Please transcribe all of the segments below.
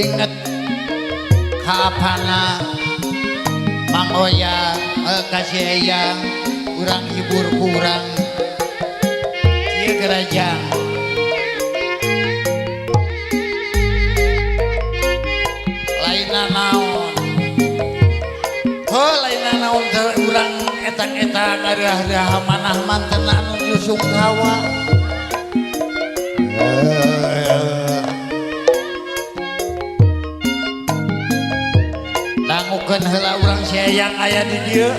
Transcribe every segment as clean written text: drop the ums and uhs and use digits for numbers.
Inget kaapana Mang Oya kasih eyang urang hibur kurang ieu gerajang lainna naon heuh lainna naon urang etang-etang arah-arah manah mantena anu nyusung hawa. Dangukeun heula urang si eyang aya di dieu.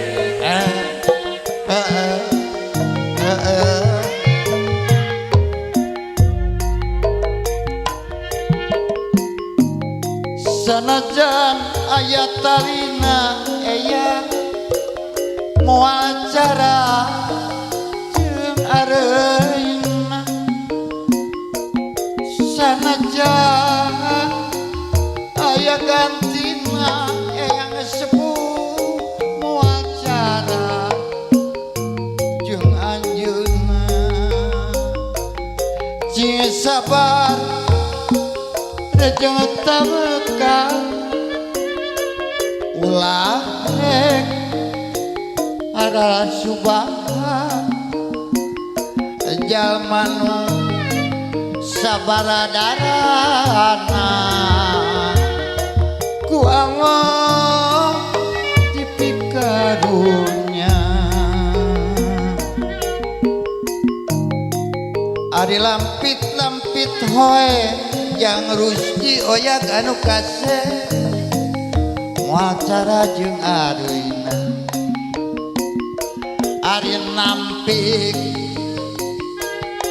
Sanajan aya talina eyang moal cara jeung areuna, sanajan aya gantina eyang sepuh moal cara jeung anjeunna. Cing sabar rejeng tawakal ulah rek ara subaha jalma nu sabaradarana ku Allah dipikarunya. Ari lampit-lampit hoe yang Rusdi oyak anu kaseh moal cara jeung areuna. Ari nampik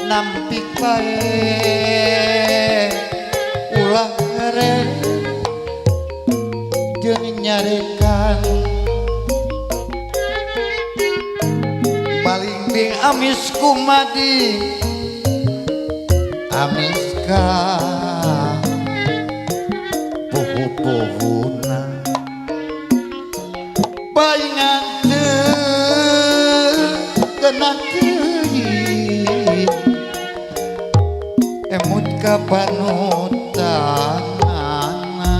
nampik bae ulah rek jeung nyarekan balingbing amis kumadi amis ka puhu-puhuna baingan teu kena teuing emut ka panutanana.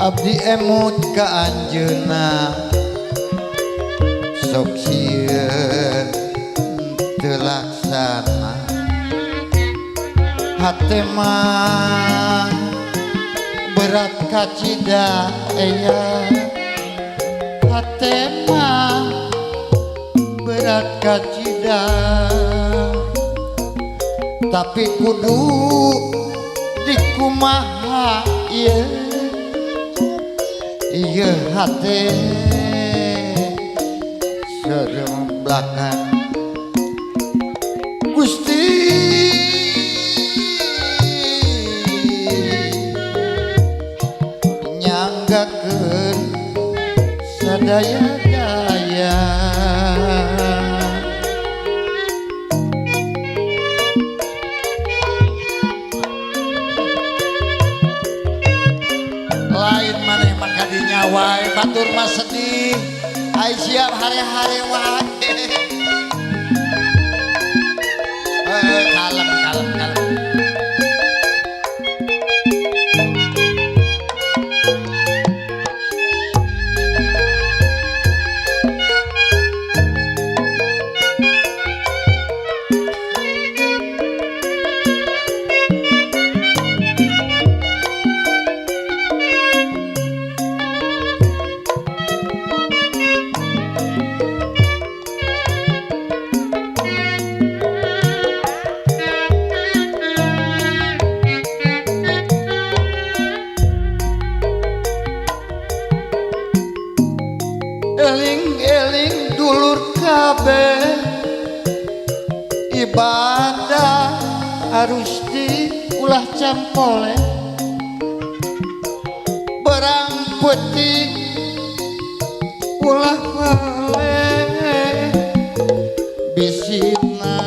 Abdi emut ka anjeunna sok sieun teu laksana hate mah berat kacida eyang hate mah berat kacida tapi kudu dikumaha ieu ieu hate serem belakang Gusti nyanggakeun sadaya-daya. Lain maneh mah kadinya wae batur mah sedih ai siap hare-hare wae. Kalem kalem kalem. Eling-eling dulur kabeh ibadah harus diulah campole berang putih ulah bale bisina